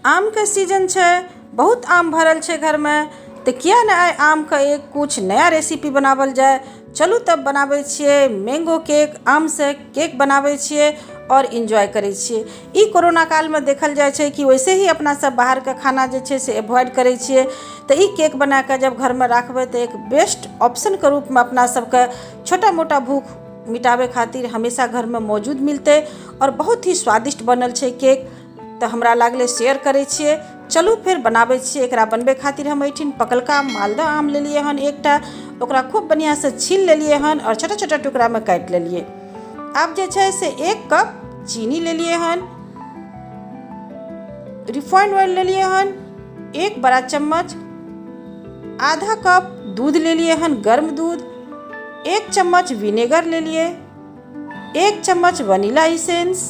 आमके सीजन छै, बहुत आम भरल छै घरमे, तऽ किया नहि आइ आमके एक कुछ नया रेसिपी बनावल जाय। चलू तब बनाबै छियै मैंगो केक। आमसँ केक बनाबै छियै आओर इन्जॉय करै छियै। ई कोरोना कालमे देखल जाइ छै कि वैसे ही अपना सब बाहरके खाना जे छै से एवॉइड करै छियै, तऽ ई केक बनाकऽ जब घरमे राखबै तऽ एक बेस्ट ऑप्शनके रूपमे अपना सबके छोटा मोटा भूख मिटाबै खातिर हमेशा घरमे मौजूद मिलतै। आओर बहुत ही स्वादिष्ट बनल छै केक, तऽ हमरा लागलै शेयर करै छियै। चलू फेर बनाबै छियै। एकरा बनबै खातिर हम एहिठिन पकलका मालदह आम लेलियै हन एकटा। ओकरा खूब बढ़िआँसँ छील लेलियै हन आओर छोटा छोटा टुकड़ामे काटि लेलियै। आब जे छै से 1 कप चीनी लेलियै हन, रिफाइंड ऑयल लेलियै हन 1 बड़ा चम्मच, आधा कप दूध लेलियै हन, गर्म दूध, 1 चम्मच विनेगर लेलियै, 1 चम्मच वनीला इसेंस,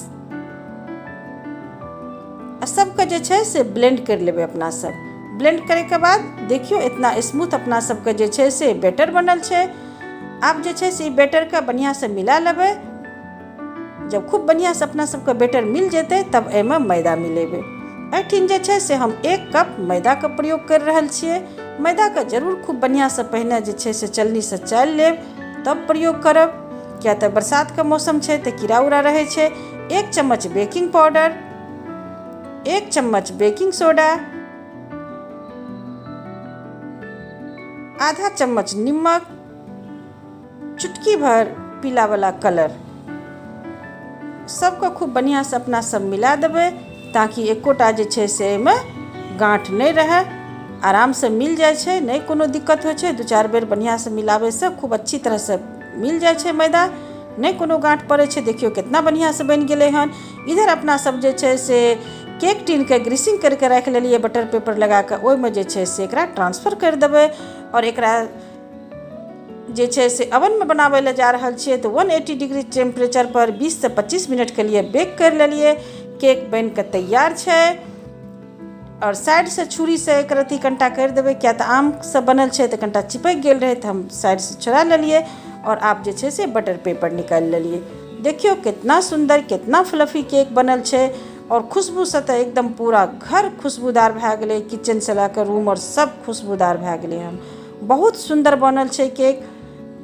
आ सबके जे छै से ब्लेंड करि लेबै अपना सब। ब्लेंड करैके बाद देखियौ, इतना स्मूथ अपना सबके जे छै से बैटर बनल छै। आब जे छै से ई बैटरके बढ़िआँसँ मिला लेबै। जब खूब बढ़िआँसँ अपना सबके बैटर मिल जेतै, तब एहिमे मैदा मिलेबै। एहिठिन जे छै से हम 1 कप मैदाके प्रयोग करि रहल छियै। मैदाके जरूर खूब बढ़िआँसँ पहिने जे छै से चलनीसँ चालि लेब, तब प्रयोग करब, किया तऽ बरसातके मौसम छै तऽ कीड़ा उड़ा रहै छै। 1 चम्मच बेकिंग पाउडर, 1 चम्मच बेकिंग सोडा, आधा चम्मच निमक, चुटकी भर पीला वाला कलर, सबके खूब बढ़िआँसँ अपना सब मिला देबै, ताकि एकोटा जे छै से एहिमे गाँठ नहि रहै। आरामसँ मिल जाइ छै, नहि कोनो दिक्कत होइ छै। 2-4 बेर बढ़िआँसँ मिलाबैसँ खूब अच्छी तरहसँ मिल जाइ छै मैदा, नहि कोनो गाँठ पड़ै छै। देखियौ, कितना बढ़िआँसँ बनि गेलै हन। इधर अपना सब जे छै से केक टिनके ग्रीसिंग करिके राखि लेलियै बटर पेपर लगाकऽ। ओहिमे जे छै से एकरा ट्रांसफर करि देबै आओर एकरा जे छै से ओवनमे बनाबै लए जा रहल छियै। तऽ 180 डिग्री टेम्परेचर पर 20 से 25 मिनटके लिए बेक करि लेलियै। केक बनि कऽ तैयार छै। आओर साइडसँ छुरीसँ एक रत्ती कनिटा करि देबै, किया तऽ आमसँ बनल छै तऽ कनिटा चिपकि गेल रहै, तऽ हम साइडसँ छोड़ा लेलियै। आओर आब जे छै से बटर पेपर निकालि लेलियै। देखियौ, कितना सुन्दर, कितना फ्लफी केक बनल छै। आओर खुशबूसँ तऽ एकदम पूरा घर खुशबूदार भए गेलै। किचनसँ लए कऽ रूम आओर सब खुशबूदार भए गेलै हन। बहुत सुन्दर बनल छै केक।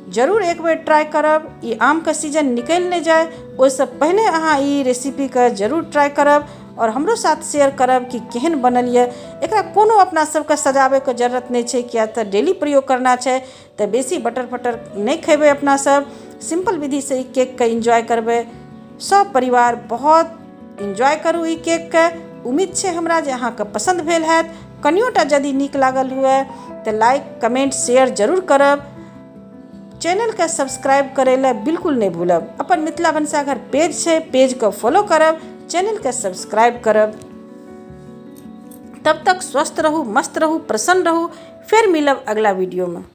जरूर एक बेर ट्राइ करब। ई आमके सीजन निकलि नहि जाय, ओहिसँ पहिने अहाँ ई रेसिपीके जरूर ट्राइ करब आओर हमरो साथ शेयर करब कि केहन बनल यऽ। एकरा कोनो अपना सबके सजाबैके जरूरत नहि छै, किया तऽ डेली प्रयोग करना छै, तऽ बेसी बटर फटर नहि खेबै। अपना सब सिम्पल विधिसँ ई केकके इन्जॉय करबै। सब परिवार बहुत इन्जॉय करू ई केकके। उम्मीद छै हमरा जे अहाँके पसन्द भेल हैत। कनियोटा यदि नीक लागल हुए तऽ लाइक, कमेंट, शेयर जरूर करब। चैनलके सब्सक्राइब करै लए बिल्कुल नहि भूलब। अपन मिथिला भनसाघर पेज छै, पेजके फॉलो करब, चैनलके सब्सक्राइब करब। तब तक स्वस्थ रहू, मस्त रहू, प्रसन्न रहू। फेर मिलब अगला वीडियोमे।